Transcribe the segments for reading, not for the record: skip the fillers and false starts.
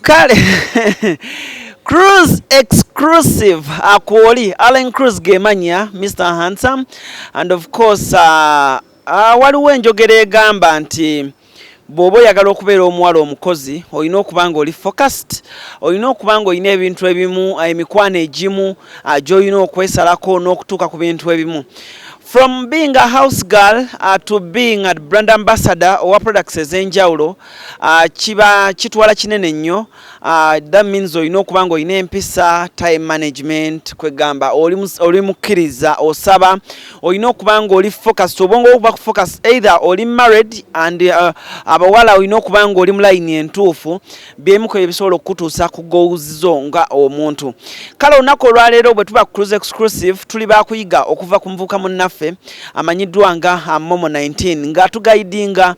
Kale, Cruise Exclusive akwoli Allen Cruz gemanya Mr Handsome, and of course waliwo enjogera egamba nti bw'oba oyagala okubeera omuwala omukozi, olina okuba nga oli focused, olina okuba nga olina ebintu ebimu, emikwano egimu gy'olina okwesalako n'okutuuka ku bintu ebimu. From being a house girl to being a brand ambassador owa products ez'enjawulo, kiba kitwala kinene nnyo. That means olina okuba nga olina empisa, time management, kwegamba oli mukkiriza, osaba, olina okuba nga oli focused, obwongo okuba ku focus, either oli married and abawala, olina okuba nga oli mu layini entuufu. Byemu ku ebisobola okukutuusa ku goals zo nga omuntu. Kale olunaku olwaleero bwe tuba ku Cruise Exclusive, tuli bakuyiga okuva ku muvubuka munnaffe amanyiddwa nga Momo 19, nga tuguidinga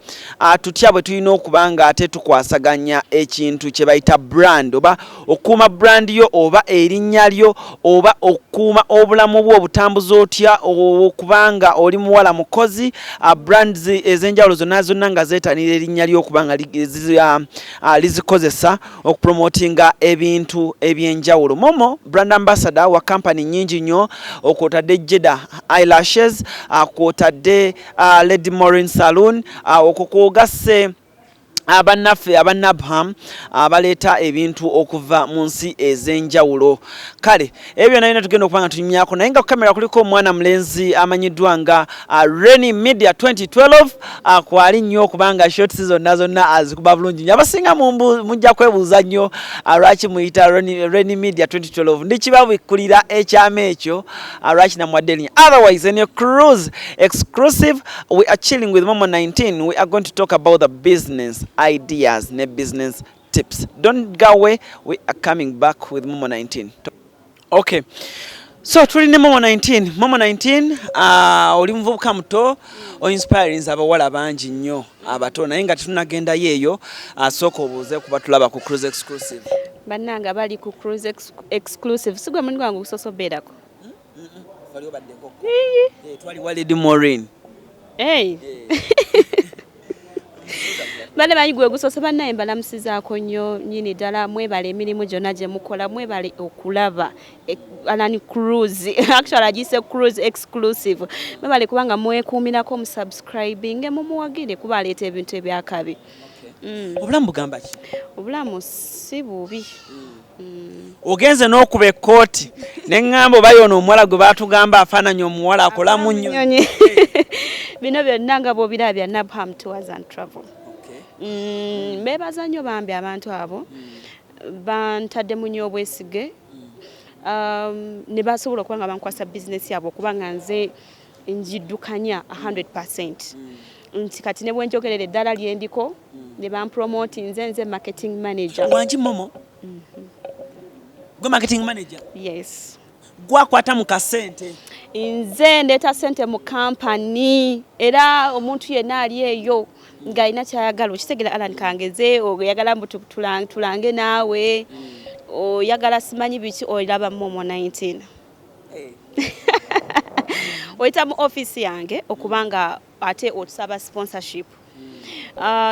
tutya bwe tulina okuba nga ate tukwasaganya ekintu kye bayita brand, oba okukuuma brand yo, oba erinnya lyo, oba okukuuma obulamu bwo obutambuza otya okubanga oli muwala mukozi. Brands ez'enjawulo zonna zonna nga zeetanira erinnya lyo okuba nga lizikozesa okupromotinga ebintu ebyenjawulo. Momo brand ambassador wa company nyingi nnyo, okwotadde Jeda Eyelashes, kwotadde Lady Morin Saloon, okwo kwogasse abannaffe abannabham abaleeta ebintu okuva mu nsi ez'enjawulo. Kale ebyo byonna byonna tugenda okuba nga tunyumyako, naye nga ku kamera kuliko omwana mulenzi amanyiddwa nga Reny Media 2012, kwali nnyo okubanga shots zonna zonna azikuba bulungi nnyo. Abasinga mujja kwebuuza nnyo lwaki muyita Reny Media 2012. Ndikibabikkulira ekyama ekyo, lwaki namuwadde erinnya. Otherwise, in your Cruise Exclusive, we are chilling with Momo 19. We are going to talk about the business ideas ne business tips. Don't go away, we are coming back with Momo 19. Okay, so tuli ne Momo 19. Momo 19, oli muvubuka muto, oinspiringa abawala bangi nnyo abato, naye nga tetunagendayo eyo, sooka obuuze kuba tulaba ku Cruise Exclusive. Bannange bali ku Cruise Exclusive, si gwe mulimu gwange ogusoose obeerako. Twali wa Lady Maureen. Hey. Bane banyi gwe gusoose. Bannaye mbalamusizaako nnyo nnyini ddala. Mwebale emirimu gyonna gye mukola, mwebale okulaba Alan Cruise, actually agiyise Cruise Exclusive. Mwebale kubanga mwekuumirako, musubscribinge, mumuwagire kuba aleeta ebintu ebyakabi. Obulamu bugamba ki? Obulamu si bubi. Ogenze n'okuba ekkooti ne ŋŋamba oba yono omuwala gwe baatugamba afaananye omuwala akolamu nnyo. Nnyonyi. Bino byonna nga bw'obiraba bya Nabham Tours and Travel. Mbeebaza nnyo bambi abantu abo bantaddemu nnyo obwesige, ne basobola okuba nga bankwasa bizinesi yaabwe okuba nga nze ngiddukanya 100%, nti kati ne bwenjogerera eddala lyendiko ne bampromoti nze marketing manager. Wangi Momo, gwe marketing manager? Yes. Gwakwata mu kasente? Nze ndeeta sente mu kampani, era omuntu yenna ali eyo ng'alina kyayagala, okitegera, Alan kangeze, oyagala mbu tulange naawe, oyagala simanyi biki, olaba Momo 19, oyita mu ofiisi yange okubanga ate otusaba sponsorship.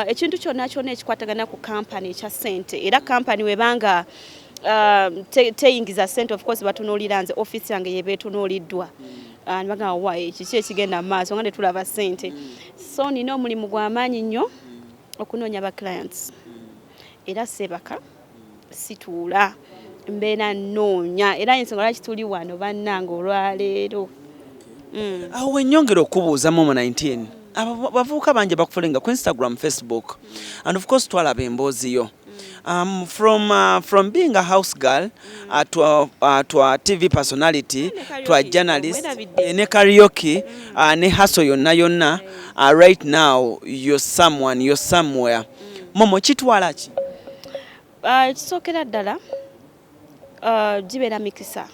Ekintu kyonna kyonna ekikwatagana ku kampani ekya ssente, era kampani webanga teyingiza ssente, of course batunuulira nze, ofiisi yange yeba etunuuliddwa. Nibagamba, wa kiki ekigenda mu maaso nga netulaba ssente? So nina omulimu gw'amaanyi nnyo okunoonya ba clients, era sebaka situula, mbeera nnoonya, era ensonga lwaki tuli wano bannange olwaleero. Awo wenyongera okubuuza, Momo 19, abo bavubuka bangi bakufollowinga ku Instagram, Facebook, and of course twalaba emboozi yo from being a house girl to a TV personality, to a journalist, Werabidde. Ne karaoke, ne hustle yonna yonna, right now you're someone, you're somewhere. Momo, kitwala ki? Ekisookera ddala, gibeera mikisa.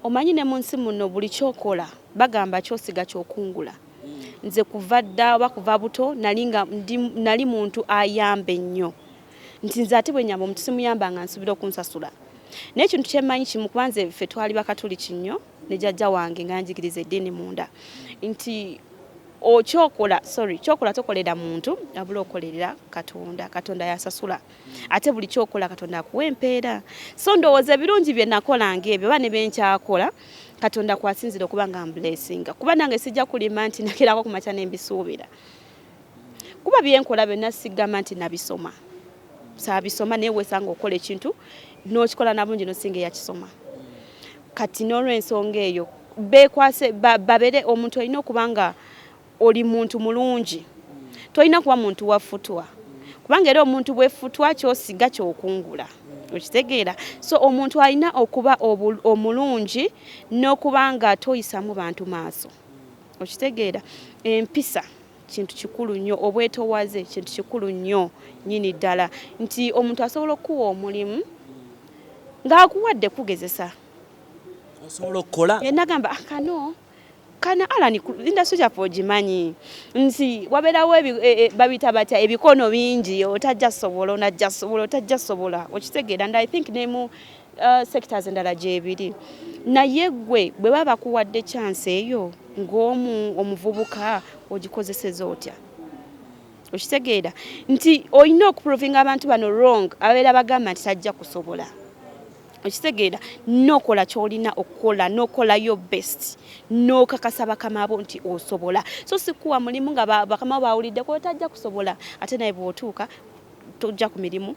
Omanyi ne mu nsi muno buli kyokola bagamba kyosiga kyokungula. Nze kuva dda oba kuva buto nali nga nali muntu ayamba ennyo, nti nze ate bwe nyamba omuntu simuyamba nga nsuubira okunsasula. Naye ekintu kyemmanyi kimu, kuba nze ffe twali Bakatuliki nnyo ne jjajja wange nga njigiriza eddiini munda, nti Okyokola, sorry, kyokola tokolera muntu, abula okolerera Katonda. Katonda yasasula, ate buli kyokola Katonda akuwa empeera. So ndowooza ebirungi bye nakolanga ebyo oba ne benkyakola, Katonda kwasinzira okuba nga mblessinga, kuba nange sijja kulima nti nakerako ku makya nembisuubira, kuba byenkola byonna sigamba nti nabisoma, saabisoma. Naye wesanga okukola ekintu n'okikola nabungi nosinga eyakisoma. Kati n'olwensonga eyo bekwase babeere omuntu olina okuba nga oli muntu mulungi, tolina kuba muntu wa futwa, kubanga era omuntu bwefutwa kyosiga kyokungula, okitegeera? So omuntu alina okuba omulungi n'okuba nga toyisamu bantu maaso, okitegeera? Empisa kintu kikulu nnyo, obwetowaze kintu kikulu nnyo nnyini ddala, nti omuntu asobola okukuwa omulimu ng'akuwadde kugezesa. Osobola okukola. Nagamba, "Ah, kano kana Alan, industry kyaffe ogimanyi nti wabeerawo babiyita batya, ebikono bingi, otajja sobola, onajja sobola, otajja sobola," okitegeera? And I think ne mu sectors endala gyebiri. Naye gwe bwe baba bakuwadde chance eyo ng'omu omuvubuka, ogikozeseza otya? Okitegeera nti olina okuprovinga abantu bano wrong, ababeera bagamba nti tajja kusobola, okitegeera? Nokola kyolina okukola, nokolayo best, nokakasa bakama bo nti osobola. So sikuwa mulimu nga bakama bo bawuliddeko otajja kusobola, ate naye bw'otuuka tojja ku mirimu,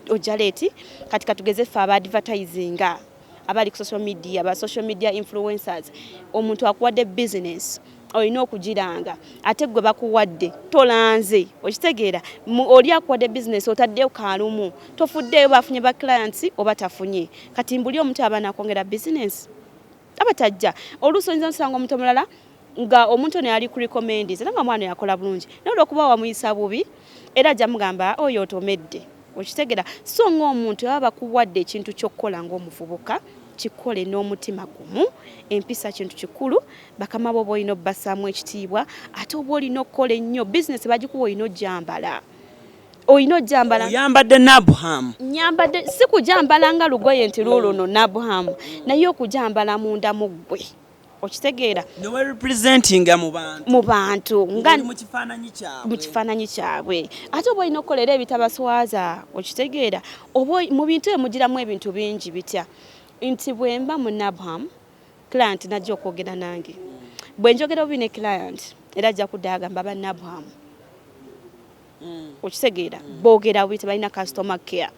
ojja late. Kati katugeze ffe aba advertisinga, abali ku social media, ba social media influencers, omuntu akuwadde business olina okugiranga, ate gwe bakuwadde tolanze, okitegeera? Oli akuwadde business otaddeyo kalumu, tofuddeeyo bafunye ba clients oba tafunye. Kati mbuli omuntu aba nakwongera business aba tajja. Oluusi oyinza nosanga omuntu omulala nga omuntu ono yali ku recommends, era nga mwana yakola bulungi, naye olwokuba wamuyisa bubi era ajja mugamba oyo otomedde, okitegeera? So ng'omuntu baba bakuwadde ekintu ky'okukola ng'omuvubuka, kikole n'omutima gumu. Empisa kintu kikulu, bakama bo oba olina obbassaamu ekitiibwa, ate oba olina okukola ennyo. Bizinesi bagikuwa, olina ojjambala, olina ojjambala. Oyambadde Nabham. Nyambadde, si kujambala nga lugoye nti luuluno Nabham, naye okujambala munda mu ggwe, okitegeera? Newe representinga mu bantu. Mu bantu nga Oli mu kifaananyi kyabwe. Mu kifaananyi kyabwe. Ate oba olina okukolera ebitabaswaza, okitegeera? Oba mu bintu ebyo mugiramu ebintu bingi bitya, nti bwe mba mu Nabham, client najja okwogera nange, bwe njogera obubi ne client era ajja kudda agamba aba Nabham, okitegeera, boogera bubi, tebalina customer care.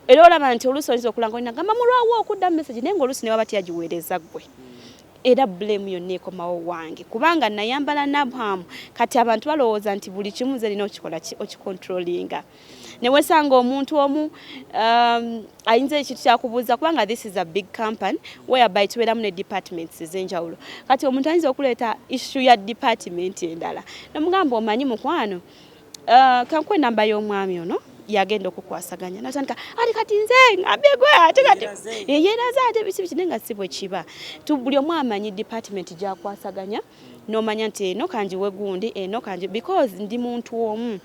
Era olaba nti oluusi oyinza okulanga olina gamba mulwawo okudda message, naye ngaoluusi ne waba teyagiweereza ggwe, era blame yonna ekomawo wange, kubanga nayambala Nabham. Kati abantu balowooza nti buli kimu nze nina okikola okicontrollinga. Newesanga omuntu omu ayinza ekintu kyakubuuza, kubanga this is a big company whereby tubeeramu ne departments ez'enjawulo. Kati omuntu ayinza okuleeta issue ya department endala, nomugamba, "Omanyi mukwano, kankuwa enamba y'omwami ono yagenda okukwasaganya," natandika ati, "Kati nze ngambye gwe, ate kati yeeraze, ate biki biki," naye nga si bwe kiba. Buli omu amanyi department gyakwasaganya, n'omanya nti eno kanjiwe gundi, eno kanji, because ndi muntu omu.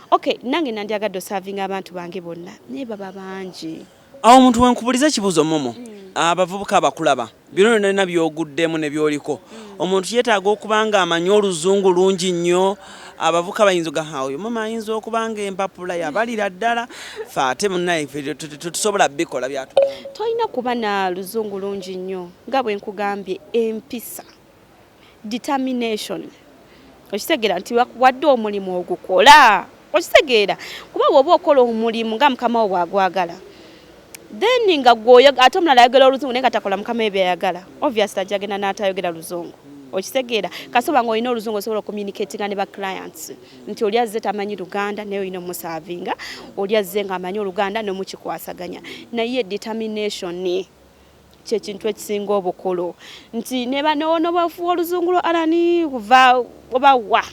Okay, nange nandyagadde oservinga abantu bange bonna, naye baba bangi. Awo omuntu wenkubuliza ekibuuzo, Momo, abavubuka abakulaba, bino byonna byoguddemu ne byoliko, omuntu yeetaaga okuba nga amanyi oluzungu lungi nnyo? Abavubuka bayinza oga oyo Momo ayinza okuba nga empapula yabalira ddala, fe ate munnaye ffe tetusobola bikola byatugamba. Tolina kuba na luzungu lungi nnyo. Nga bwe nkugambye, empisa, determination, okitegeera nti wadde omulimu ogukola, okitegeera? Kuba bw'oba okola omulimu nga mukama wo bw'agwagala, then nga gwe ate omulala ayogera oluzungu naye nga takola mukama we byayagala, obviously ajja genda n'atayogera luzungu, okitegeera? Kasoba nga olina oluzungu, osobola ocommunicatinga ne ba clients, nti oli azze tamanyi Luganda naye olina omuservinga, oli azze ng'amanyi Oluganda n'omukikwasaganya. Naye determination kyekintu ekisinga obukulu, nti nobafuwa oluzungu lwa alani kuva oba wa,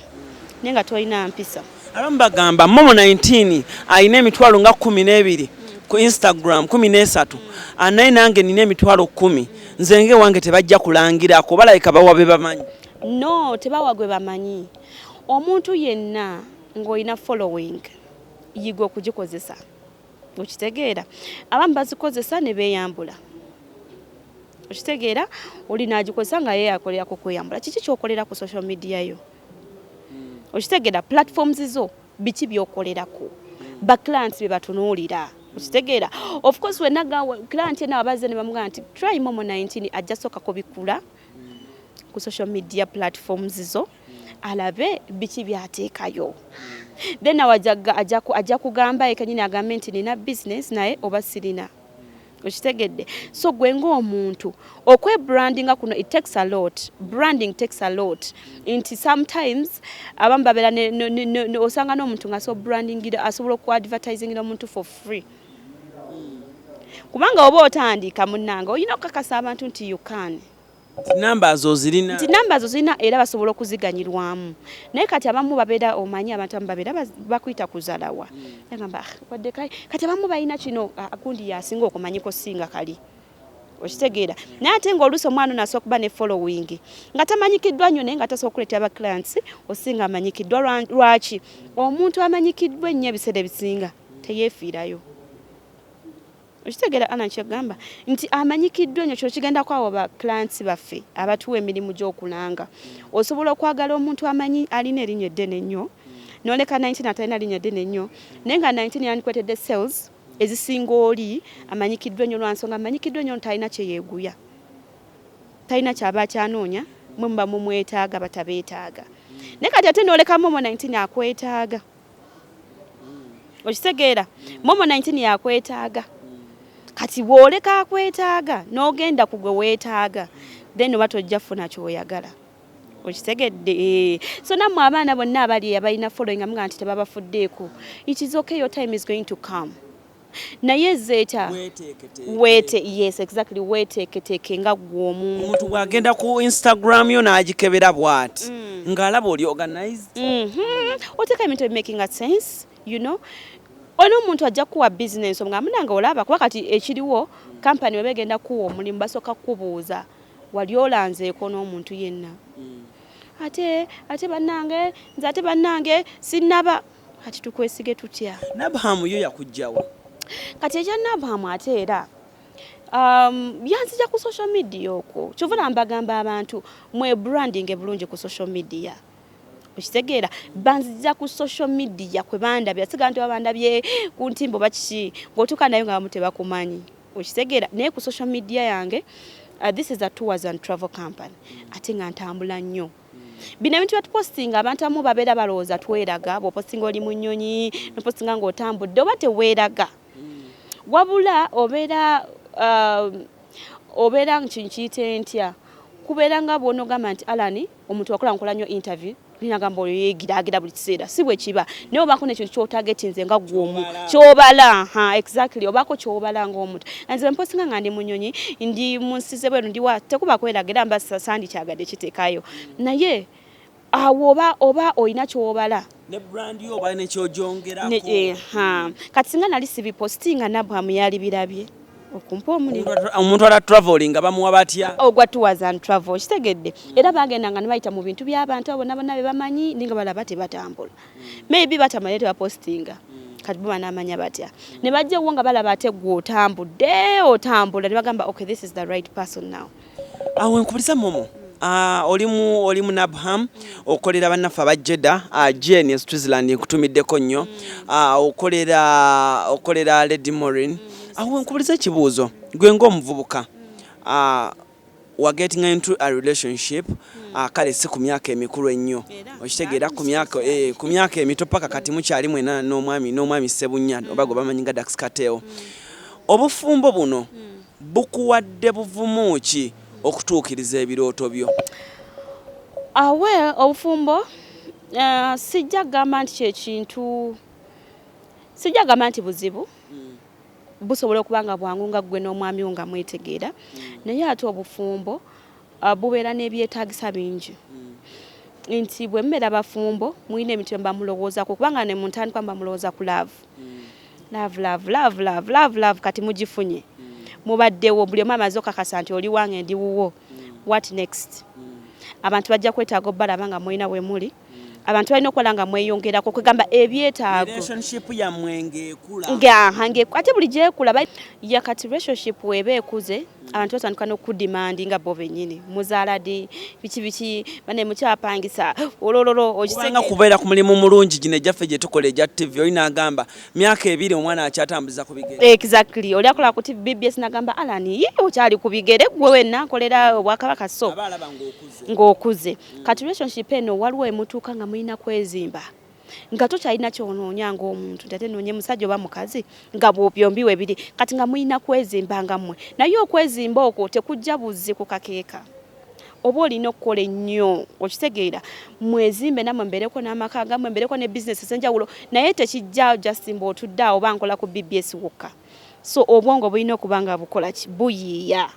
naye nga tolina mpisa. Abamu bagamba Momo 19 alina emitwalo nga 12 ku Instagram, 13, naye nange nina emitwalo 10, nze nge wange tebajja kulangirako, balabika bawa be bamanyi. No, tebawa gwe bamanyi. Omuntu yenna ng'olina following, yiga okugikozesa, okitegeera? Abamu bazikozesa ne beeyambula. Okitegeera? Oli n'agikozesa nga ye akolera ku kweyambula. Kiki kyokolera ku social media yo? Okitegeera? Platforms zo, biki byokolerako? Ba clients bye batunuulira, okitegeera? Of course, wenna client yenna wabazze ne bamugamba nti try Momo 19, ajja soka kubikula ku social media platforms zo, alabe biki byateekayo, then awo ajja kugamba ye kenyini, agambe nti nina business naye oba sirina. Okitegedde? So gwe ng'omuntu okwebrandinga kuno, it takes a lot. Branding takes a lot, nti sometimes abamu babeera osanga n'omuntu nga asobola brandingira, asobola okuadvertisingira omuntu for free, kubanga oba otandika, munnange, olina okukakasa abantu nti you can. Namba zo zirina. Nti namba zo zirina, era basobola okuziganyirwamu. Naye kati abamu babeera, omanyi, abantu abamu babeera bakuyita kuzalawa, agamba, "Ah, wadde kati abamu balina kino, ah, gundi yasinga okumanyiko singa kali." Okitegeera? Naye ate ng'oluusi omwana ono asobola okuba ne following nga tamanyikiddwa nnyo, naye nga tasobola okuleetera ba clients osinga amanyikiddwa. Lwaki omuntu amanyikiddwa ennyo ebiseera ebisinga teyeefiirayo? Okitegeera ana kyegamba nti amanyikiddwa ennyo, kino kigenda kwawo ba clients baffe abatuwa emirimu gy'okulanga. Osobola okwagala omuntu amanyi alina erinnya eddene ennyo, noleka 19 atalina linnya ddene nnyo, naye nga 19 yandikwetedde sales ezisinga oli amanyikiddwa ennyo, lwansonga amanyikiddwa ennyo talina kyeyeeguya, talina kyaba akyanoonya, mwe muba mumwetaaga, batabeetaaga. Naye kati ate noleka Momo 19 akwetaaga. Okitegeera? Momo 19 yakwetaaga. Kati bw'oleka akwetaaga n'ogenda ku gwe weetaaga, then oba tojja funa kyoyagala. Okitegedde? So nammwe abaana bonna abali abalina following nga mugaa nti tebabafuddeeko, it is okay, your time is going to come. Naye zeeta weete, yes, exactly, weeteeketeeke nga ggwe omuntu. Omuntu bw'agenda ku Instagram yo n'agikebera bw'ati, ng'alaba oli organized. Oteeka ebintu making a sense. Olina omuntu ajja kukuwa business nga munange olaba, kuba kati ekiriwo, kampani weba egenda kukuwa omulimu, basooka kukubuuza wali olanzeeko n'omuntu yenna. Ate bannange, nze ate bannange sinnaba, kati tukwesige tutya? Nabhamu yo yakugjawa? Kati ekya Nabhamu ate era yanzija ku social media okwo. Kyova mbagamba abantu mwe branding bulungi ku social media. Okitegeera? Banzija ku social media kwe bandabye, siga nti babandabye ku ntimbo bakiki, ng'otuuka nayo nga bamu tebakumanyi. Okitegeera? Naye ku social media yange, this is a tours and travel company, ate nga ntambula nnyo. Bino ebintu byatupostinga, abantu abamu babeera balowooza tweraga. Bw'opostinga oli mu nnyonyi, nopostinga ng'otambudde, oba teweeraga, wabula obeera nkiyite ntya, kubeera nga bw'onogamba nti Alani omuntu wakola, nkola nnyo interview, ninagamba oyo yeegiraagira buli kiseera. Si bwe kiba, naye obaako nekintu kyotargetinze nga gwomu kyobala. Ha, exactly, obaako kyobala ng'omuntu. Nze mpostinga nga ndi mu nnyonyi, ndi mu nsi zebweru, ndiwa, tekuba kweraga, mba sandikyagadde kiteekayo, naye awo oba olina kyobala. Ne brand yo oba nekyogyongerako. Kati singa nali sibipostinga, Nabwamu yali birabye okumpa omulimu? Omuntu ala traveling nga bamuwa batya? Ogwa tours and travel, kitegedde? Era bagendanga ne bayita mu bintu by'abantu abo bonna bonna be bamanyi, ninga balaba tebatambula, maybe batamanya, tebapostinga. Kati bo banaamanya batya? Ne bajjawo nga balaba ate gwe otambudde, otambula, ne bagamba, "Okay, this is the right person now." Awo nkubiriza Momo. Oli mu Nabham, okolera bannaffe aba Jeddah, Jane e Switzerland, nkutumiddeko nnyo. Okolera Lady Morin. Awo nkubiriza ekibuuzo, gwe ng'omuvubuka, wa getting into a relationship, kale si ku myaka emikulu ennyo, okitegeera, ku myaka emito, paka kati mukyali mwena n'omwami Ssebunya, oba gwe bamanyi nga Dax Kartel. Obufumbo buno bukuwadde buvumu ki okutuukiriza ebirooto byo? Well, obufumbo, sijja kugamba nti kyekintu, sijja kugamba nti buzibu. Busobola okuba nga bwangu nga ggwe n'omwami wo nga mwetegeera, naye ate obufumbo bubeera n'ebyetaagisa bingi, nti bwe mubeera bafumbo mulina ebintu bye muba mulowoozaako, kubanga ne mu ntandikwa muba mulowooza ku love, love, love, love, love, love, love. Kati mugifunye, mubaddewo, buli omu amaze okakasa nti oli wange, ndi wuwo. What next? Abantu bajja kwetaaga obbalaba nga mulina we muli, abantu balina okukola nga mweyongerako, kwegamba ebyetaago. Relationship yammwe ng'ekula. Nga ate buli gyekula ya kati relationship weeba ekuze. Abantu batandika n'okudemandinga bo bennyini, muzaala ddi, biki biki, bane mukyapangisa olololo. Kubanga kubeera ku mulimu mulungi gino egyaffe gye tukola egya TV, olina agamba myaka 2 omwana akyatambuza ku bigere. Exactly. Oli akola ku TV BBS nagamba, "Alan, ye okyali ku bigere gwe, wenna nkolera obwakabaka." So aba alaba ng'okuze. Ng'okuze. Kati relationship eno waliwo emutuuka nga mulina kwezimba, nga tokyalina kyonoonya ng'omuntu nti ate noonye musajja oba mukazi, nga byombi we biri. Kati nga mulina kwezimba nga mmwe, naye okwezimba okwo tekujja buzzi ku kakeeka, oba olina okukola ennyo. Okitegeera? Mwezimbe nammwe, mbeereko n'amaka gammwe, mbeereko ne bizinesi ez'enjawulo, naye tekijja just mbu otudde awo oba nkola ku BBS wokka. So obwongo bulina okuba nga bukola ki? Buyiiya.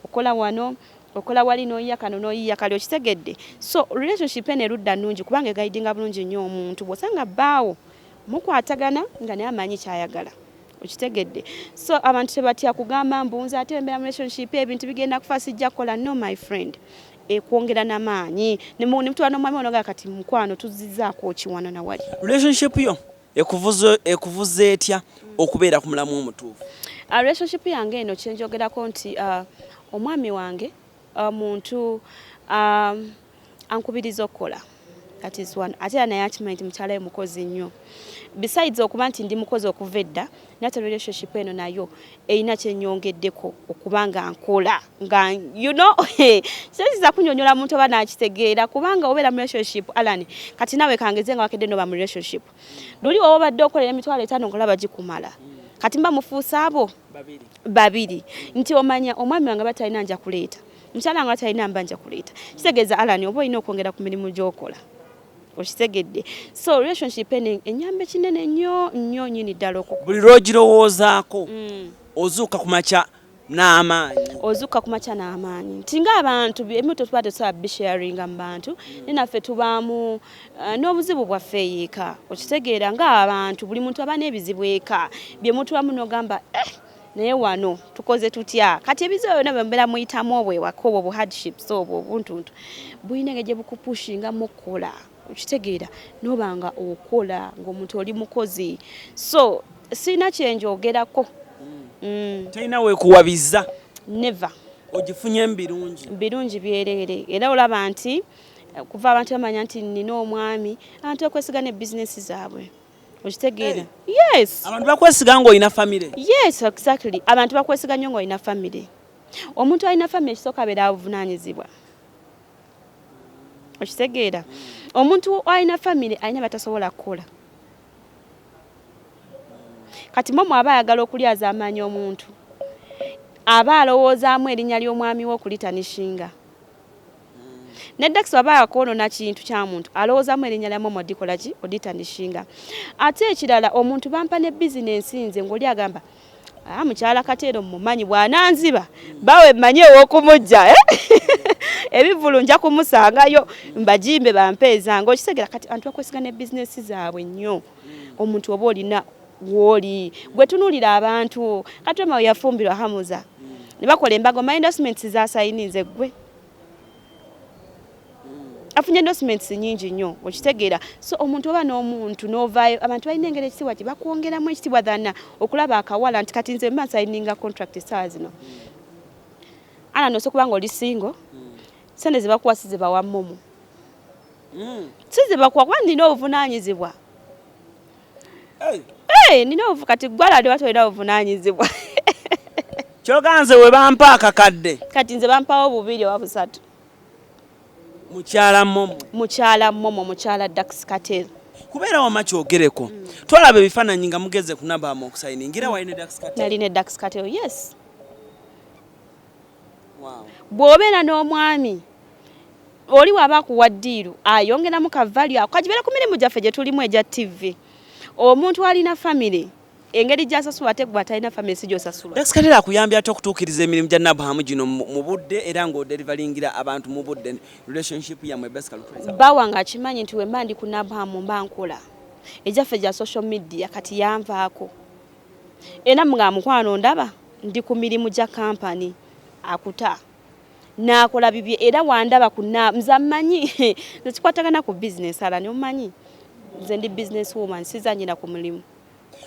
Okola wano, okola wali, n'oyiya kano, n'oyiya kali. Okitegedde? So relationship eno erudda nnungi kubanga eguidinga bulungi nnyo omuntu. Bw'osanga bbaawo mukwatagana nga naye amanyi kyayagala. Okitegedde? So abantu tebatya kugamba mbu nze ate embeera mu relationship ebintu bigenda kufa, sijja kukola. No, my friend, ekwongera n'amaanyi nemutwala n'omwami ono ga kati mukwano tuzizzaako kiwano nawali. Relationship yo ekuvuza etya okubeera ku mulamu omutuufu? Relationship yange eno, kyenjogerako nti omwami wange muntu ankubiriza okukola. That is one. Ate era naye akimanyi nti mukyala we mukozi nnyo. Besides okuba nti ndi mukozi okuva edda, naye ate relationship eno nayo erina kyenyongeddeko okuba nga nkola nga kitegeeza kunyonyola muntu oba nakitegeera, kubanga obeera mu relationship, Alan, kati naawe kangeze nga wakedde noba mu relationship, luli woba obadde okolera 50,000 nkolaba gikumala, kati mba mufuuse abo babiri, nti omanya omwami wange batalina nja kuleeta, mukyala wange batalina mba nja kuleeta. Kitegeeza, Alan, oba olina okwongera ku mirimu gy'okola. Okitegedde? So relationship eno enyamba ekinene nnyo nnyo nnyini ddala okuko Buli lw'ogirowoozaako ozuuka ku makya n'amaanyi. Ozuuka ku makya n'amaanyi, nti ng'abantu ebimu tetuba tetusobola bisharinga mu bantu, naye naffe tubaamu n'obuzibu bwaffe eyeeka. Okitegeera? Ng'abantu buli muntu aba n'ebizibu eka bye mutubamu, n'ogamba, "Eh, naye wano tukoze tutya?" Kati ebizibu byonna bwe mubeera muyitamu obwo ewaka, obwo bu hardships, obwo obuntuntu bulina engeri gye bukupushinga mukola. Okitegeera? Noba nga okola ng'omuntu oli mukozi, so sirina kyenjogerako. Talina weekuwabiza? Never. Ogifunye mu birungi? Birungi byereere. Era olaba nti kuva abantu bamanya nti nina omwami, abantu bakwesiga ne bizinesi zaabwe. Okitegeera? Yes. Abantu bakwesiga ng'olina famire? Yes, exactly. Abantu bakwesiga nnyo ng'olina famire. Omuntu alina famire ekisooka abeera abuvunaanyizibwa. Okitegeera? Omuntu alina famire alina batasobola kukola. Kati momo aba ayagala okulyaza amaanyi, omuntu aba alowoozaamu erinnya ly'omwami we okulitarnishinga. Ne Dax aba akwonoona kintu kya muntu, alowoozaamu erinnya lya momo odikola ki, oditarnishinga. Ate ekirala, omuntu bampa ne bizinensi nze ng'oli agamba, "Ah, mukyala Kateero mumanyi, bw'ananziba bawe mmanyi ew'okumujja, eh? Ebivvulu nja kumusangayo, mbagimbe bampeezanga." Okitegeera? Kati abantu bakwesiga ne bizinensi zaabwe nnyo. Omuntu oba olina w'oli gwe tunuulira abantu. Kati oma we yafumbirwa Hamuza ne bakola embaga, oma endorsements zasayininze gwe afunye endorsements nyingi nnyo. Okitegeera? So omuntu oba n'omuntu n'ovaayo, abantu balina engeri ekitiibwa gye bakwongeramu ekitiibwa thana okulaba akawala nti kati nze mba nsayininga contract essaawa zino, ana nosobola kuba nga oli single, sente zebakuwa si zebawa momo, si zebakuwa, kuba nina obuvunaanyizibwa. Hey, nina obuvu kati gwalade wati olina obuvunaanyizibwa. Kyoga nze we bampa akakadde. Kati nze bampawo bubiri oba busatu. Mukyala momo. Mukyala momo, mukyala Dax Kartel. Kubeera wama kyogereko, twalaba ebifaananyi nga mugeze kunabaamu okusayiningira wali ne Dax Kartel. Nali ne Dax Kartel, yes. Bw'obeera n'omwami oli bw'aba akuwa deal, ayongeramu ka value ako kagibeera ku mirimu gyaffe gye tulimu egya TV. Omuntu alina famire engeri gy'asasulwa, ate gwe atalina famire si gy'osasulwa. Dax Kartel akuyambye atya okutuukiriza emirimu gya Nabham gino mu budde, era ng'odelivaringira abantu mu budde? Relationship yammwe basically Bba wange akimanyi nti wemba ndi ku Nabham mba nkola egyaffe gya social media. Kati yanvaako era nga mukwano ndaba ndi ku mirimu gya kampani, akuta n'akola bibye, era wandaba ku nze mmanyi nze kikwatagana ku bizinesi. Ala omanyi nze ndi business woman, sizanyira ku mulimu.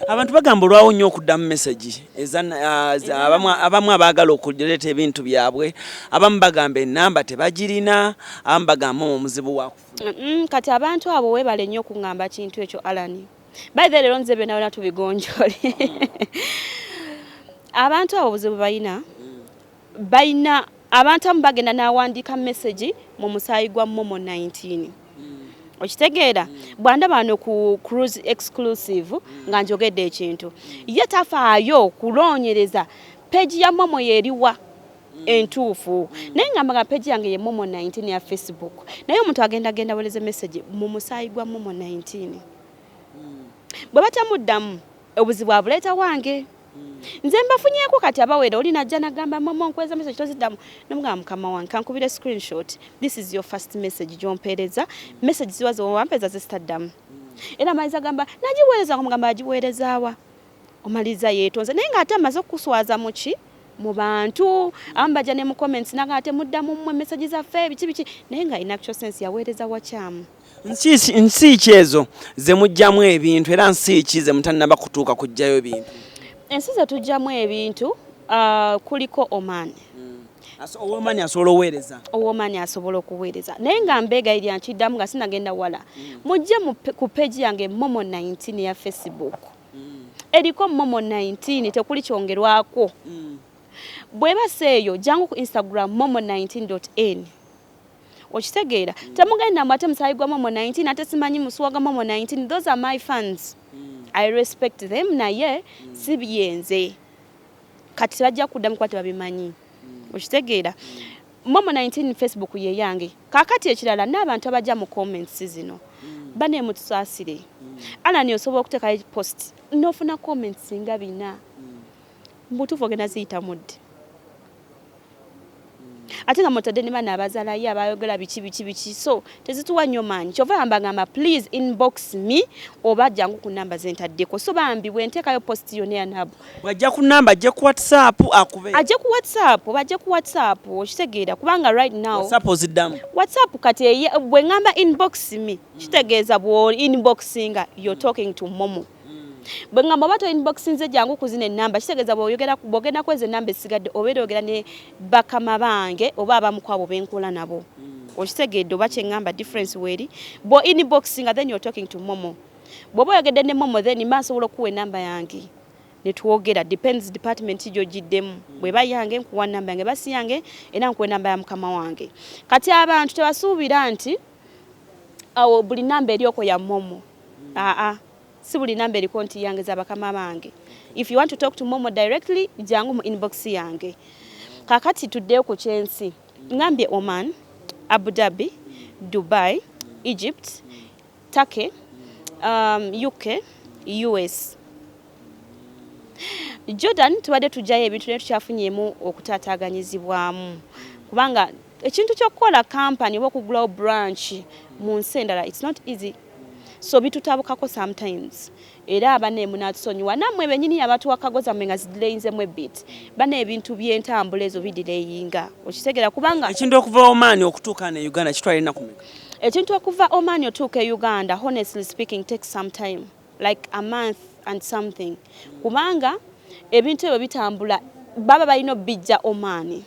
Abantu bagamba olwawo nnyo okuddamu message abamu abaagala okuleeta ebintu byabwe, abamu bagamba enamba tebagirina, abamu bagamba omuzibu wakufuna. Kati abantu abo weebale nnyo okuŋŋamba kintu ekyo, Alani. By the leero nze byonna byonna tubigonjole. Abantu abo obuzibu balina abantu abamu bagenda n'awandiika message mu musaayi gwa Momo 19, okitegeera? Bwandaba wano ku Cruise Exclusive nga njogedde ekintu, ye tafaayo kunoonyereza page ya Momo yeriwa entuufu, naye ngamba nga page yange ye Momo 19 ya Facebook, naye omuntu agenda genda wereza message mu musaayi gwa Momo 19, bwe batamuddamu obuzibu abuleeta wange. Nze mbafunyeeko kati abawera, oli najja nagamba, "Momo, nkweza message toziddamu." Nomugamba, "Mukama wange, kankubire screenshot. This is your first message gyompeereza. Message ziwa zewampeeza zisitaddamu." Era amaliza gamba nagiweereza, mugamba agiweerezaawa, omaliriza yeetonze, naye ng'ate amaze okukuswaza muki mu bantu. Abamu bajja ne mu comments naga ate muddamu mmwe message zaffe biki biki, naye nga in actual sense yaweereza wakyamu. Nsi ki ezo ze mugyamu ebintu, era nsi ki ze mutannaba kutuuka kuggyayo bintu? Ensi ze tugyamu ebintu, kuliko Oman. Owomaani asobola oweereza? Owomaani asobola okuweereza, naye nga mbeegayirira, nkiddamu nga sinagenda wala, mujje ku page yange Momo 19 ya Facebook. Eriko Momo 19, tekuli kyongerwako. Bwebasa eyo, jangu ku Instagram, momo 19 n, okitegeera? Temugenda mbu ate musaayi gwa Momo 19, ate simanyi musuwa gwa Momo 19. Those are my fans, I respect them, naye si byenze. Kati tebajja kuddamu kuba tebabimanyi, okitegeera? Momo 19 Facebook ye yange. Kaakati ekirala, n'abantu abajja mu comments zino, bane mutusaasire. Alani, osobola okuteekayo post n'ofuna comments nga 400. Mubutuufu ogenda ziyita mudde, ate nga mutadde ne bana abazaalayo abayogera biki biki biki, so tezituwa nnyo maanyi. Kyova mbagamba, please inbox me oba jangu ku namba zentaddeko. So bambi, bwe nteekayo post yonna ya nabo, Bw'ajja ku namba, ajje ku WhatsApp akube? Ajje ku WhatsApp oba ajje ku WhatsApp, okitegeera? Kubanga right now WhatsApp oziddamu? WhatsApp kati bwe ŋŋamba inbox me, kitegeeza bw'oli inboxinga, you're talking to Momo. Bwe ŋŋamba oba to inboxinze, jangu ku zino ennamba, kitegeeza bw'oyogera, bw'ogenda kweza ennamba esigadde, obeera oyogera ne bakama bange oba abamu ku abo benkola nabo, okitegedde oba kye ŋŋamba? Difference weeri, bw'o inboxinga, then you're talking to Momo. Bw'oba oyogedde ne Momo, then mba nsobola okuwa ennamba yange ne twogera, depends department gy'ogiddemu. Bw'eba yange, nkuwa namba yange, basi yange, era nkuwa enamba ya mukama wange. Kati abantu tebasuubira nti awo buli namba eryoko ya Momo. Aa, si buli namba eriko nti yange, za bakama bange. If you want to talk to Momo directly, jangu mu inbox yange. Kakati tuddeyo ku kyensi, ngambye Oman, Abu Dhabi, Dubai, Egypt, Turkey, UK, US, Jordan. Tubadde tujjayo ebintu naye tukyafunyemu okutaataaganyizibwamu, kubanga ekintu ky'okukola kampani oba okugulawo branch mu nsi endala, it's not easy, so bitutabukako sometimes. Era abane munatusonyiwa, nammwe bennyini abatuwa cargo zammwe nga zidelayinzemu a bit. Bana, ebintu by'entambula ezo bidelayinga, okitegeera? Kubanga Ekintu okuva Omaani okutuuka ne Uganda kitwala ennaku meka? Ekintu okuva Oman otuuka e Uganda, honestly speaking, takes some time, like a month and something, kubanga ebintu ebyo bitambula, baba balina obijja Oman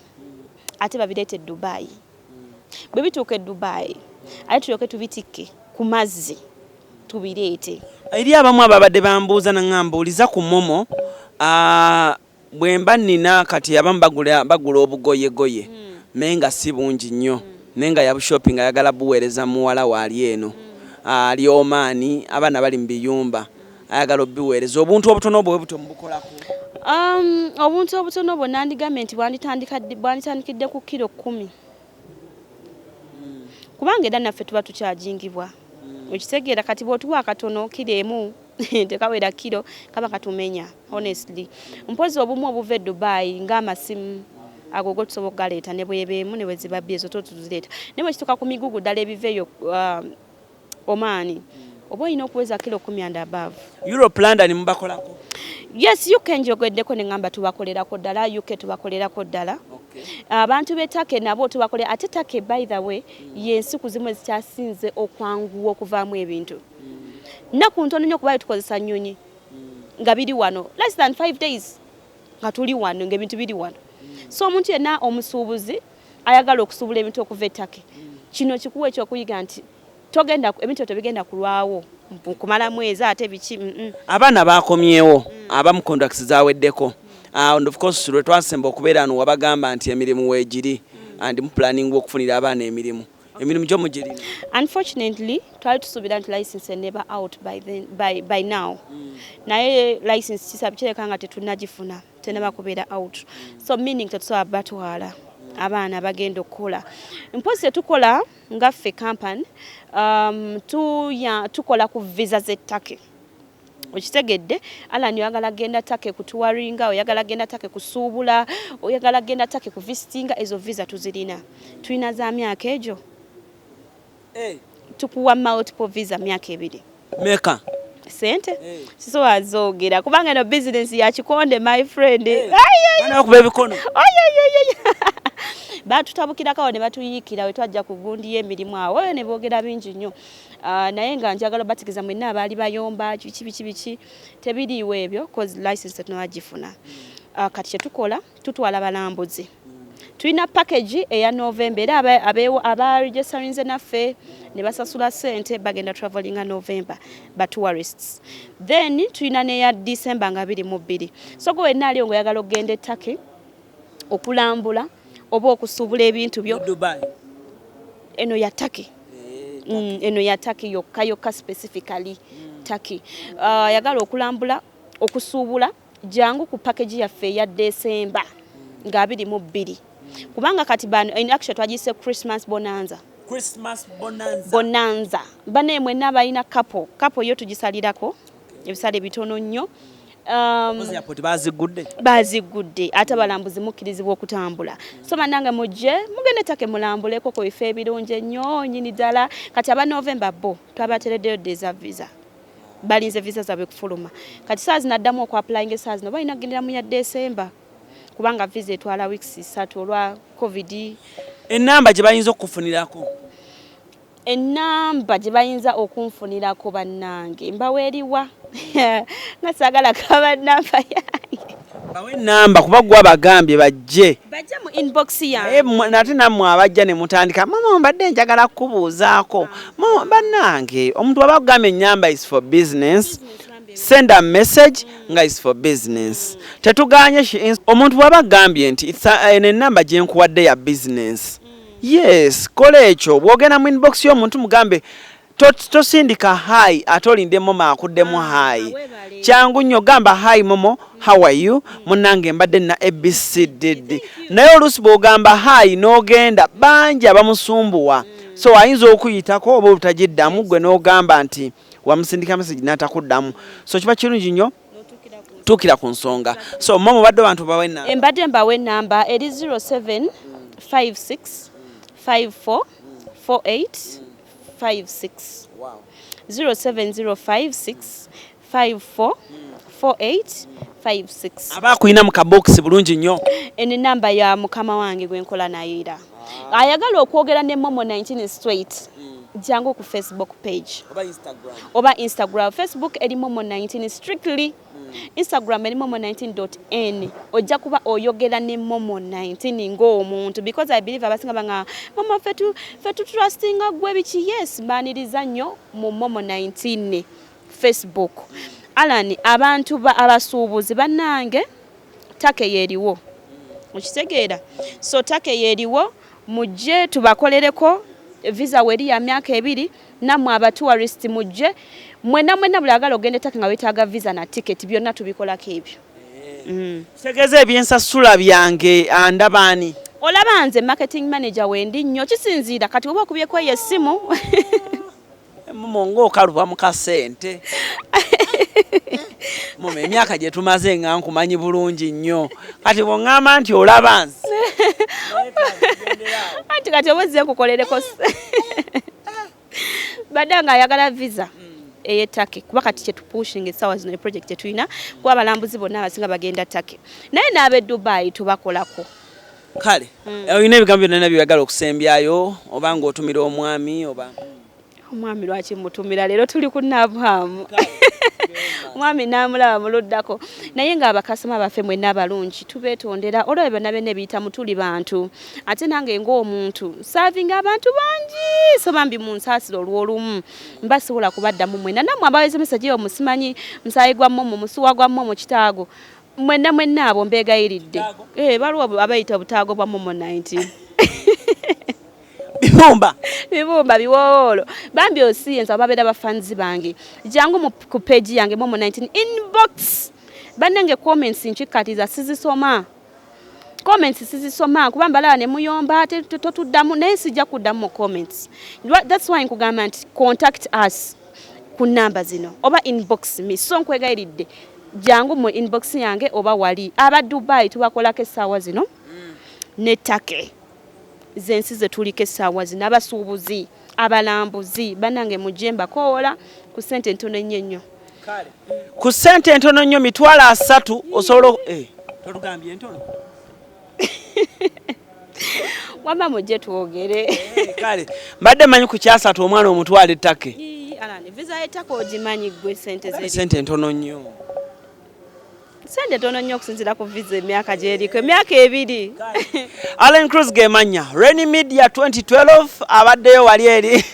ate babireeta e Dubai. Bwe bituuka e Dubai, ate tulyoke tubitikke ku mazzi tubireete. Eri abamu ababadde bambuuza, naŋŋamba ku Momo, bwe mba nnina kati abamu bagula obugoyegoye, naye nga si bungi nnyo, naye nga yabushopping, ayagala buweereza muwala waali eno ali Omaani, abaana bali mu biyumba, ayagala obiweereza. Obuntu obutono obwo bwe butyo mubukolako? Obuntu obutono bwo nandigambye nti bwanditandikidde ku kiro 10, kubanga era naffe tuba tukyajingibwa, okitegeera? Kati bw'otuwa akatono, kiro 1 tekawera kiro, kaba katumenya honestly. Mpozi obumu obuva e Dubai ng'amasimu ago go tusobola okugaleeta ne bwebeemu ne bwe ziba bbi, ezo to tuzireeta, naye bwe kituuka ku migugu ddala ebiva eyo Omaani, oba olina okuweza kiro 10 and above. Europe, London mubakolako? Yes, UK njogeddeko ne ŋŋamba tubakolerako ddala. UK tubakolerako ddala. Abantu b'e Turkey nabo tubakolera. Ate Turkey, by the way, y'ensi ku zimu ezikyasinze okwanguwa okuvaamu ebintu. Nnaku ntono nnyo, kuba tukozesa nnyonyi. Nga biri wano less than 5 days, nga tuli wano, ngaebintu biri wano. So omuntu yenna omusuubuzi ayagala okusuubula ebintu okuva e Turkey, kino kikuwa ekyokuyiga nti togenda, ebintu tebigenda kulwawo kumala mwezi ate biki. Abaana bakomyewo, abamu contracts zaweddeko. And of course lwe twasemba okubeera no wabagamba nti emirimu weegiri and mu planning okufunira abaana emirimu. Emirimu gyo mugirina? Unfortunately, twali tusuubira nti license eneba out by, then, by now, naye license kisaba kireka nga tetunnagifuna, tenaba kubeera out. So meaning tetusobola batwala abaana bagenda okukola. Mpozi tetukola nga ffe company, tukola ku visa z'e Turkey. Okitegedde, Alan? Oyagala genda Turkey kutouringa, oyagala genda Turkey kusuubula, oyagala genda Turkey kuvisitinga, ezo visa tuzirina. Tulina za myaka egyo. Tukuwa multiple visa myaka 2. Meka? Sente sisobola zoogera kubanga eno business ya kikonde, my friend. Bana bakuba ebikono. Batutabukirako awo ne batuyiikira we twajja ku gundi y'emirimu awo oyo ne boogera bingi nnyo. Ah, naye nga njagala obategeeza mwenna abaali bayomba biki biki biki, tebiriiwo ebyo, cause license tetunagifuna. Ah, kati kyetukola, tutwala balambuzi. Tulina package eya November, era abaregistarinze naffe ne basasula ssente bagenda travelinga November, ba tourists. Then tulina neya December nga 22. So gwe wenna aliyo ngaoyagala okugenda e Turkey okulambula oba okusuubula ebintu byo. Dubai? Eno ya Turkey. Eno ya Turkey yokka yokka, specifically Turkey. Ayagala okulambula, okusuubula, jangu ku package yaffe eya December nga 22, kubanga kati bano in actually twagiyise Christmas bonanza. Christmas bonanza. Bonanza. Bane mwenna abalina couple, couple yo tugisalirako ebisale bitono nnyo. Airport bazigudde. Bazigudde, ate abalambuzi mukkirizibwa okutambula. So bannange, mujje mugende Turkey, mulambuleko ku bifo ebirungi ennyo nyini ddala. Kati aba November bo twabatereddeyo dda eza visa, balinze visa zaabwe kufuluma. Kati saa zino addamu okuapplyinga, esaawa zino balina kugendera mu ya December, kubanga visa etwala weeks 3 olwa COVID. Enamba gye bayinza okukufunirako? Enamba gye bayinza okunfunirako, bannange, mbaweeriwa nga saagala kaba namba yange. Bawe enamba kuba gwe abagambye bajje. Bajje mu inbox yange. Nate nammwe abajja ne mutandika, "Mama, mbadde njagala kukubuuzaako." Mama, bannange, omuntu aba akugambye ennyamba is for business, send a message nga is for business. Tetuganye omuntu bw'aba agambye nti eno enamba gye nkuwadde ya business, yes, kola ekyo. Bw'ogenda mu inbox y'omuntu, mugambe tosindika hi ate olinde Momo akuddemu hi. Weebale. Kyangu nnyo, gamba, "Hi Momo, how are you? Munnange, mbadde na ABCDD." Naye oluusi bw'ogamba hi n'ogenda, bangi abamusumbuwa, so ayinza okuyitako oba obutagiddamu, gwe n'ogamba nti wamusindika message n'atakuddamu. So kiba kirungi nnyo tuukira ku nsonga. So Momo, badde abantu bawe enamba. Embadde mbawe enamba eri 0756 54 48 56. 07056 54 48 56. Aba akuyina mu kabokisi bulungi nnyo. Eno enamba ya mukama wange gwe nkola naye, era ayagala okwogera ne Momo 19 straight, jangu ku Facebook page. Oba Instagram. Oba Instagram. Facebook eri Momo 19 strictly, Instagram eri momo 19.n. Ojja kuba oyogera ne Momo 19 ng'omuntu, because I believe abasinga banga, "Momo, fetu trustinga gwe biki?" Yes, mbaniriza nnyo mu Momo 19 Facebook. Alan, abantu abasuubuzi bannange, Turkey yeeriwo, okitegeera? So Turkey yeeriwo, mujje tubakolereko. Visa weri ya myaka 2. Nammwe abatourist mujje mwenna mwenna, buli agala ogenda e Turkey nga weetaaga visa na ticket, byonna tubikolako ebyo. Kitegeeza ebyensasula byange andabaani? Olaba nze marketing manager wendi nnyo, kisinziira kati oba okubyeko eyo essimu. Momo, ng'okaluba mu kasente. Momo, emyaka gye tumaze nga nkumanyi bulungi nnyo, kati bw'oŋŋamba nti olaba nze Anti kati oba ozze nkukolereko, badde nga ayagala visa ey'e Turkey, kuba kati kyetupushinga essaawa zino, eproject tetulina, kuba abalambuzi bonna abasinga bagenda Turkey, naye n'ab'e Dubai tubakolako. Kale, olina ebigambo byonna byoyagala okusembyayo, oba ng'otumira omwami oba Omwami lwaki mutumira? Leero tuli ku Nabhamu. Omwami namulaba muluddako. Naye ng'abakasoma baffe mwenna abalungi, tubeetondera olwebyo byonna byonna ebiyitamu. Tuli bantu, ate nange ng'omuntu saavinga abantu bangi, so bambi munsaasira olw'olumu mba sobola kubaddamu mwenna. Nammwe abaweza message eyo, musimanyi musaayi gwa Momo, musuwa gwa Momo, kitaago, mwenna mwenna abo mbeegayiridde. Eh, baliwo abayita obutaago bwa Momo 19. Bibumba. Bibumba biwowoolo. Bambi osiyenza babeera bafanzi bange, jangu ku page yange Momo 19, inbox. Bannange, comments nkikkatiza sizisoma, comments sizisoma kuba mbalaba ne muyomba ate totuddamu, naye sijja kuddamu mu comments. That's why nkugamba nti contact us ku namba zino oba inbox me. So nkwegayiridde, jangu mu inbox yange oba wali aba Dubai tubakolako essaawa zino ne Turkey, zensi ze tuliko essaawa zino. Abasuubuzi, abalambuzi bannange, mujje mbakoola ku ssente entono ennyo ennyo. Ku ssente entono nnyo, 300,000 osobola totugambye entono. Wamma mujje twogere. Kale mbadde manyi ku kyasatu omwana omutwala e Turkey. Ii, Alan, visa y'e Turkey ogimanyi ggwe ssente zeri? Sente entono nnyo. Sente tono nnyo okusinziira ku visa emyaka gyeriko, emyaka 2. Allen Cruz gemanya Rainy Media 2012 abaddeyo wali eri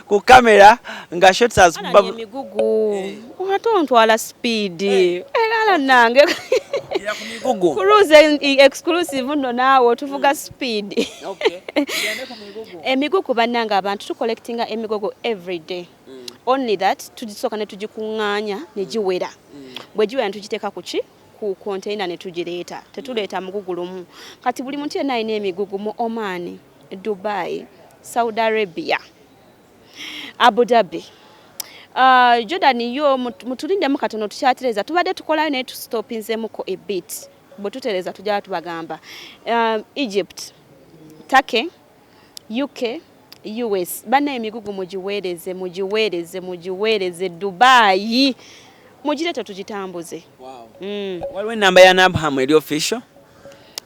ku kamera nga shots as Alan, emigugu ate ontwala speed era nange. Ku migugu. Cruise exclusive nno, naawe otuvuga speed. Emigugu bannange, abantu tucollectinga emigugu every day, only that tugisooka ne tugikuŋŋaanya ne giwera. Bwe giwera ne tugiteeka ku ki, ku container ne tugireeta. Tetuleeta mugugu lumu. Kati buli muntu yenna alina emigugu mu Oman, Dubai, Saudi Arabia, Abu Dhabi, Jordan yo mutulindemu katono, tukyatereza. Tubadde tukolayo naye tustopinzemuko a bit. Bwe tutereza tujala tubagamba. Egypt, Turkey, UK, US, banna emigugu mugiweereze, mugiweereze, mugiweereze Dubai, mugireete tugitambuze. Waliwo enamba ya Nabham eri official?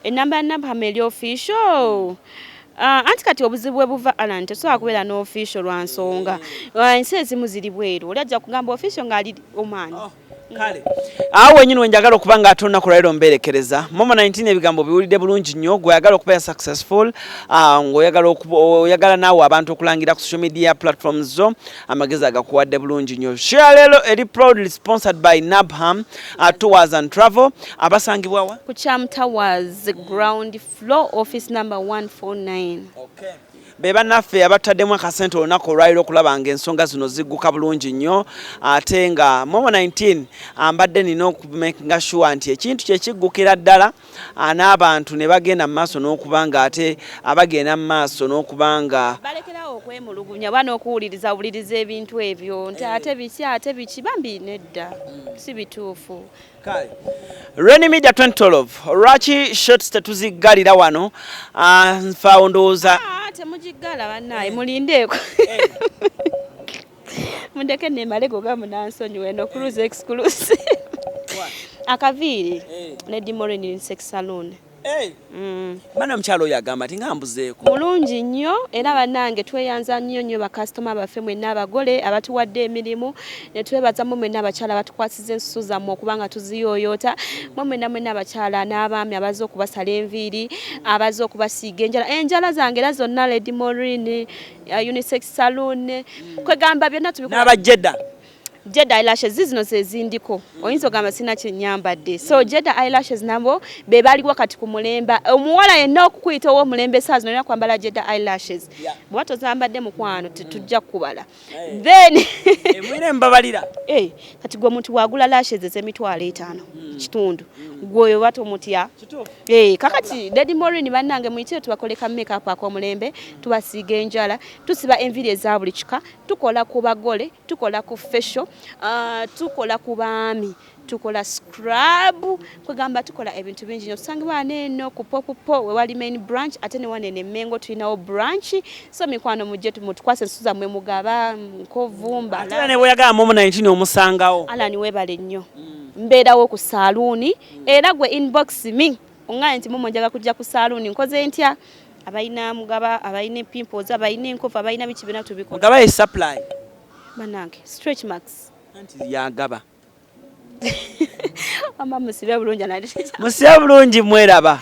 Enamba ya Nabham eri official? Anti kati obuzibu bwe buva, Alan, tesobola kubeera n'official lwa nsonga ensi ezimu ziri bweru. Oli ajja kugamba official ng'ali Oman. Kale awo wenyini wenjagala okuba nga ate olunaku lwaleero mberekereza. Momo 19, ebigambo biwulidde bulungi nnyo. Gweoyagala okubeera successful, ng'oyagala oyagala naawe abantu okulangira ku social media platforms zo, amagezi agakuwadde bulungi nnyo. Share leero eri proudly sponsored by Nabham Tours and Travel, abasangibwawa ku Cham Towers, ground floor, office number 149. Okay. Be bannaffe abataddemu akasente olunaku olwaliro okulaba nga ensonga zino zigguka bulungi nnyo. Ate nga Momo 19 ambadde nina okumakinga sure nti ekintu kye kiggukira ddala, n'abantu ne bagenda mu maaso n'okuba nga ate abagenda mu maaso n'okuba nga balekerawo okwemulugunya oba n'okuwuliriza wuliriza ebintu ebyo nti ate biki, ate biki. Bambi nedda, si bituufu. Kale Rainy Media 2012, lwaki shots tetuziggalira wano? Nfaawo ndowooza. Ah, temugiggala bannaye, mulindeeko, mundeke nemale goga munansonyiwa. Eno cruise exclusive, akaviiri ne Dimoren Unisex Saloon. Bana omukyalo oyo agamba nti nga mbuzeeko. Mulungi nnyo era bannange tweyanza nnyo nnyo bakasitoma baffe mwenna, abagole abatuwadde emirimu, ne twebazamu mwenna abakyala abatukwasiza ensusu zammwe okuba nga tuziyooyoota, mwe mwenna mwenna abakyala n'abaami abazze okubasala enviiri, abazze okubasiiga enjala. Enjala zange era zonna Lady Morin Unisex Saloon, kwegamba byonna tubikola. N'abajjeda. Jeda eyelashes zino zezindiko, oyinza ogamba sina kyenyambadde. So Jeda eyelashes nabo be baliwo kati ku mulemba. Omuwala yenna okukuyita ow'omulembe saa zino olina kwambala Jeda eyelashes. Bw'oba tozambadde, mukwano, tetujja kukubala. Then emwire mbabalira. Eh, kati gwe omuntu wagula lashes ez'emitwalo 50 kitundu, gwe oyo oba tomutya? Eh, kakati Lady Morin bannange, muyitire tubakoleka makeup ak'omulembe, tubasiiga enjala, tusiba enviiri eza buli kika, tukola ku bagole, tukola ku facial, tukola ku baami, tukola scrub, kwegamba tukola ebintu bingi nnyo. Tusangibwa wano eno ku Popupo we wali main branch, ate ne wano eno Emmengo tulinawo branch. So mikwano, mujje mutukwase ensusu zammwe, mugaba nkovu Ate mbala. era ne bweyagala Momo 19 omusangawo. Alan, weebale nnyo. Mbeerawo ku saaluuni era gwe inbox me oŋŋaye nti Momo, njaga kujja ku saaluuni, nkoze ntya? Abalina mugaba, abalina pimples, abalina enkovu, abalina biki, byonna tubikola. Mugaba ye supply. Bannange, stretch marks. Anti yagaba. Ama musibe bulungi. Musibe bulungi, mweraba.